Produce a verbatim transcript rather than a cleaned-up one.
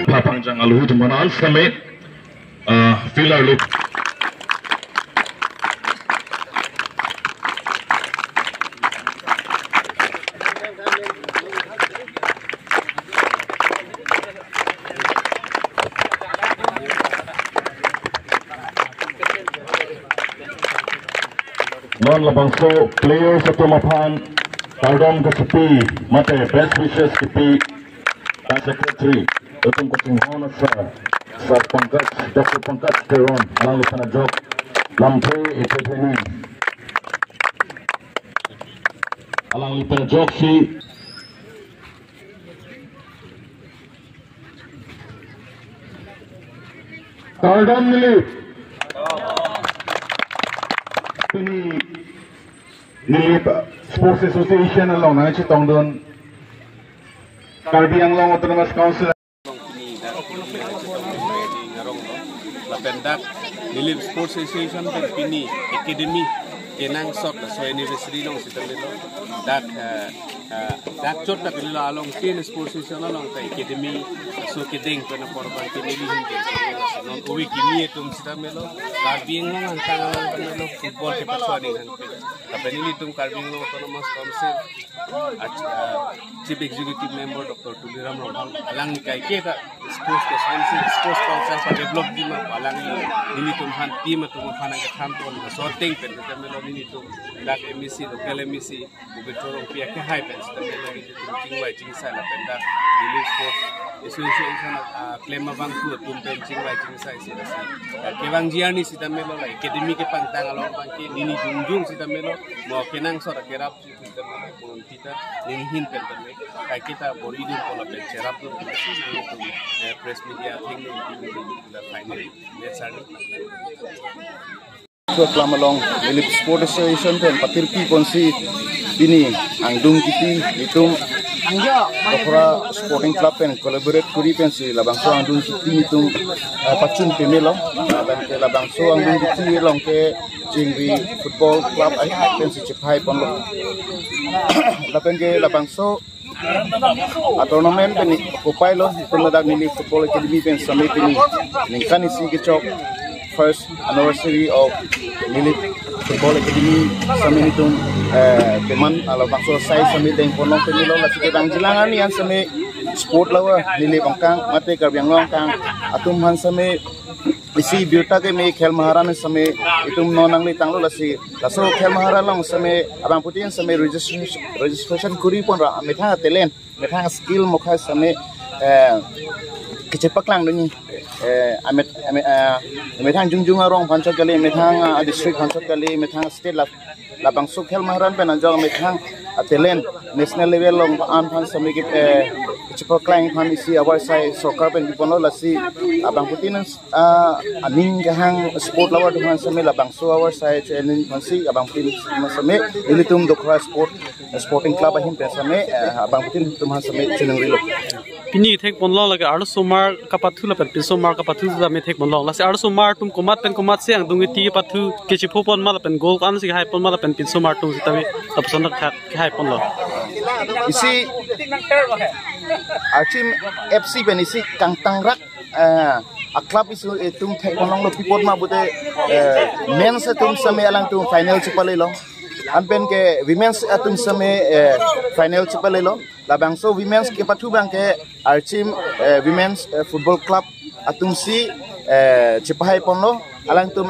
Papangjang aluhi tumanan same, uh, field arlo. Non labangso players atum aphan kardom kachepi mate best wishes kipi, ka secretary atum kachinghon asar, Sir Pankaj, Doctor Pankaj Teron, alangliphan ajok lamthe epetheni, alangliphan ajoksi kardom neli. Pini Nilip Sports Association along nangchetongdun Karbi Anglong Autonomous Council. Lapen dak Nilip Sports Association pen pini academy kenangsot laso anniversary along sitame lo. Dak, eh, eh, dak chot ta pini lo along tin sports association along ta academy laso kedeng pen apor abang ke neli ahin ke non kove kimi atum sitame lo. Karbi Anglong angkang along pen lo football kepachua aning ahin ke. Lapen nelitum Karbi Anglong Autonomous Council ach-, ah, Chief Executive Member Doctor Tuliram Ronghang alangli kaiketa sports ke science, sports culture pa develop ji ma alangli nelitum aphan team atum aphan nangkethan pon laso ateng pen sitame lo nelitum dak M A C, local M A C, Pabitra Rongpi akehai pen sitame lo nelitum chingvai chingsai lapen dak Nilip Sports Association, ah, klem abangphu atum pen chingvai chingsai si lasi, ah, kevangji arni sitame lo la academy kepangtang along abang ke neli jongjong sitame lo mo kenangsot akerap sitame lo mo pita neli ahin pen tame kaiketa bor-idun ko lapen cherapdun ko lasi nangtum, eh, press media athengno nelitum la final match arni. Club along Nilip Sports Association pen patirpi ponsi pini angdung kiti itum Dokhra Sporting Club pen collaborate kuri pensi labangso angdung kiti itum, eh, pachun peme lo. Lapen ke labangso angdung kiti along ke Chingri Football Club ai pensi chepai ponlo. Lapen ke labangso a tournament pen kopai lo, itum ladak Nilip Football Academy pen same pini ningkan isi kechok first anniversary of Nilip Football Academy same nelitum, eh, teman alabangso sai same deng ponlong pini lo, lasi kevangjilang arni an same sport lover Nilip angkang mate Karbi Anglong angkang atum aphan same isi birta keme khel maharan same itum non nangle tanglo lasi laso khel maharan along same abangphutin same registration, registration kuri pon ra methang talent, methang skill mokha same, eh, kechepaklang dunji, eh, amet, amet, eh, methang jongjong arong aphan chot kali, methang, ah, district aphan chot kali, methang state la, labangso khel maharan pen ajok methang, ah, talent national level along an aphan same ke, eh, kechepaklang aphan isi award sai sorkar pen kiponlo lasi abangphutin ah, aning kehang sport lover atum aphan same labangso award sai choningri ponsi abangphutin same ilitum Dokhra Sport, Sporting Club ahin pen same, eh, abangphutin atum aphan same choningri lo. Pini thekponlong lake arlosomar kapathu lapen pinsomar kapathu sitame thekponlong. Lasi arlosomar atum komat pen komatsi angdung iti pathu kechipho pon ma lapen goal ko-ansi hai pon ma lapen pinsomar atum sitame lapuson thak hai ponlong. Isi Archim F C pen isi kangtangrak, eh, a club isi itum thekponlonglo, pi apot ma pute, eh, men's atum sitame alangtum final chepalelo. Anpen ke women's atum sitame, eh, final chepalelo. Labangso women's kepathu abang ke Archim, eh, Women's, eh, Football Club atumsi, eh, chepahai ponlo. Alangtum